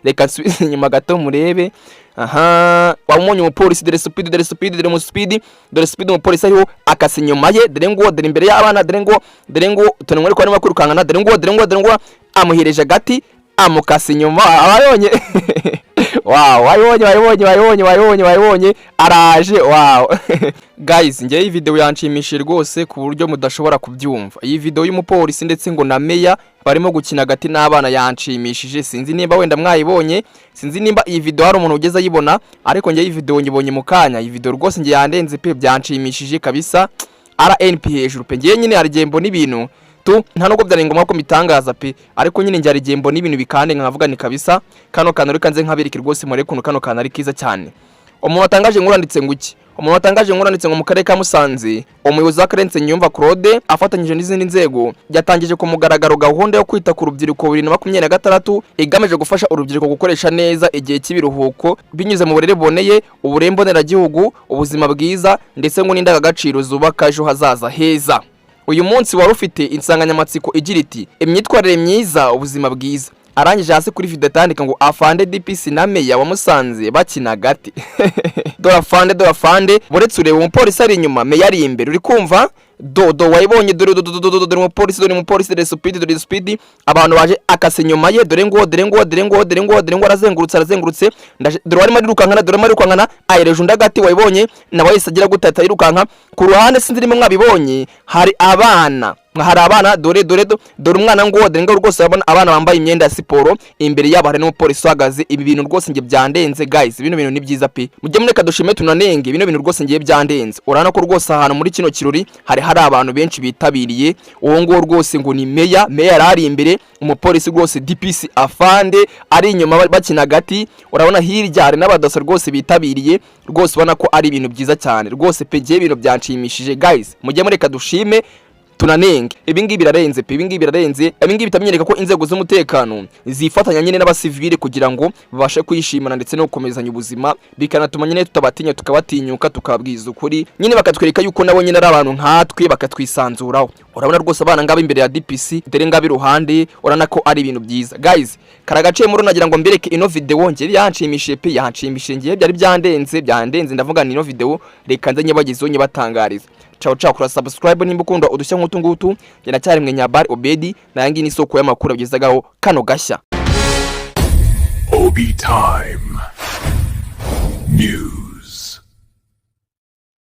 Reka nsubize inyuma gato murebe. Aha wamubonye umupolisi, dore speed, dore speed, dore speed, dore speed. Umupolisi ariho akase inyuma ye, dore ngo, dore imbere y'abana, dore ngo, dore ngo utuntu ariko barimo kwirukankana. Dore ngo, dore ngo, dore ngo amuhereje agati, amukasa inyuma. Ababonye, wow, wayibonye, wayibonye, wayibonye, wayibonye, wayibonye, araje. Wow guys, ngewe iyi video yanshimishije rwose ku buryo mudashobora kubyumva. Iyi video y'umupolisi ndetse ngo na meya barimo gukina agati n'abana yanshimishije. Sinzi nimba wenda mwayibonye, sinzi nimba iyi video hari umuntu ugeze ayibona, ariko ngewe iyi video nyibonye mu kanya. Iyi video rwose nge yandenze pe, byanshimishije kabisa. RNP hejuru pe. Ngewe nyine hari igihe mbona ibintu tu, nta nubwo byari ngombwa ko mbitangaza pe, ariko nyine njye hari igihe mbona ibintu bikandenga, nkavuga ni kabisa kano kantu reka nze nkabereke rwose, murebe ukuntu kano kantu ari keza cyane. Umuntu watangaje inkuru yanditse ngo iki? Umuntu watangaje inkuru yanditse ngo mu karere ka Musanze, umuyobozi w'akarere Nsengiyumva Claude afatanyije n'izindi nzego yatangije ku mugaragaro gahunda yo kwita ku rubyiruko 2026, igamije gufasha urubyiruko gukoresha neza igihe cy'ibiruhuko binyuze mu burere buboneye, uburere mboneragihugu, ubuzima bwiza ndetse ngo n'indangagaciro zubaka ejo hazaza heza. Uyu munsi wari ufite insanganyamatsiko igira iti: "Imyitwarire myiza, ubuzima bwiza." Arangije hasi kuri video atandika ngo afande DPC na meya wa Musanze bakina agati. Dore afande, dore afande. Buretse ureba, umupolisi ari inyuma, meya ari imbere. Uri kumva do wayibonye? Dore do do do do, dore umupolisi, dore umupolisi, dore speed, dore speed. Abantu baje, akase inyuma ye. Dore ngo, dore ngo, dore ngo, dore ngo, dore ngo arazengurutse, arazengurutse. Dore warimo arirukankana, dore arimo arirukankana, ayereje undi agati. Wayibonye? Nawe yahise agira gute? Ahita yirukanka ku ruhande. Sinzi niba mwabibonye, hari abana, hari abana. Dore, dore, dore umwana ngo, dore ngo rwose urabona abana bambaye imyenda ya siporo, imbere yabo hari n'umupolisi uhagaze. Ibi bintu rwose njye byandenze guys, bino bintu ni byiza pe. Mujye mureka dushime tunanenge, bino bintu rwose ngiye byandenze. Urabona ko rwose ahantu muri kino kirori hari abantu benshi bitabiriye. Uwo nguwo rwose ngo ni meya, meya yari ari imbere, umupolisi rwose DPC afande ari inyuma, bakina agati. Urabona hirya hari n'abadaso rwose bitabiriye. Rwose ubona ko ari ibintu byiza cyane rwose pe. Ngiye ibintu byanshimishije guys, mujye mureka dushime tunanenge. Ibi ngibi birarenze pe, ibi ngibi birarenze. Ibi ngibi bitamenyereka ko inzego z'umutekano zifatanya nyine n'abasivili kugira ngo babashe kwishimana ndetse no gukomezanya ubuzima, bikanatuma nyine tutabatinya, tukabatinyuka, tukababwiza ukuri nyine, bakatwereka yuko nabo nyine ari abantu nkatwe, bakatwisanzuraho. Urabona rwose abana ngaba imbere ya DPC, dore ngaba iruhande. Urabona ko ari ibintu byiza guys. Karagaciye muri, nagira ngo mbereke ino video, njye yanshimishije pe, yanshimishije. Ngiye byari byandenze, byandenze. Ndavuga ni ino video reka nze nyabagezeho, nyibatangariza. Ciao ciao, kora subscribe nimba ukunda udushya nk'utu ngutu. Njye nacyari mwe Nyabari Obedi, nayo ngiyi ni isoko y'amakuru agezagaho kano gashya. Obi Time News.